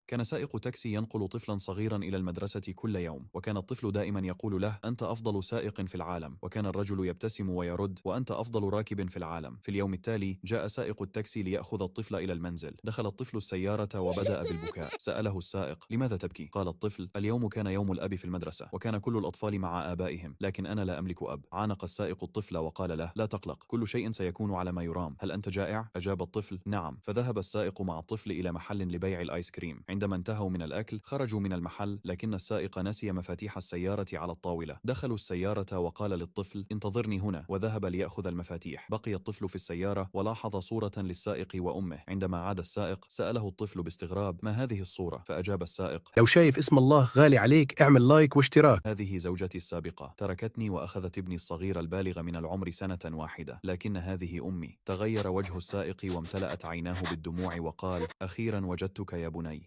كان سائق تاكسي ينقل طفلا صغيرا إلى المدرسة كل يوم، وكان الطفل دائما يقول له: أنت أفضل سائق في العالم. وكان الرجل يبتسم ويرد: وأنت أفضل راكب في العالم. في اليوم التالي جاء سائق التاكسي ليأخذ الطفل إلى المنزل. دخل الطفل السيارة وبدأ بالبكاء. سأله السائق: لماذا تبكي؟ قال الطفل: اليوم كان يوم الأب في المدرسة، وكان كل الأطفال مع آبائهم، لكن أنا لا أملك أب. عانق السائق الطفل وقال له: لا تقلق، كل شيء سيكون على ما يرام. هل أنت جائع؟ أجاب الطفل: نعم. فذهب السائق مع الطفل إلى محل لبيع الآيس كريم. عندما انتهوا من الأكل خرجوا من المحل، لكن السائق نسي مفاتيح السيارة على الطاولة. دخلوا السيارة وقال للطفل: انتظرني هنا، وذهب ليأخذ المفاتيح. بقي الطفل في السيارة ولاحظ صورة للسائق وأمه. عندما عاد السائق سأله الطفل باستغراب: ما هذه الصورة؟ فأجاب السائق: لو شايف اسم الله غالي عليك اعمل لايك واشتراك. هذه زوجتي السابقة، تركتني وأخذت ابني الصغير البالغ من العمر سنة واحدة، لكن هذه أمي. تغير وجه السائق وامتلأت عيناه بالدموع وقال: أخيرا وجدتك يا بني.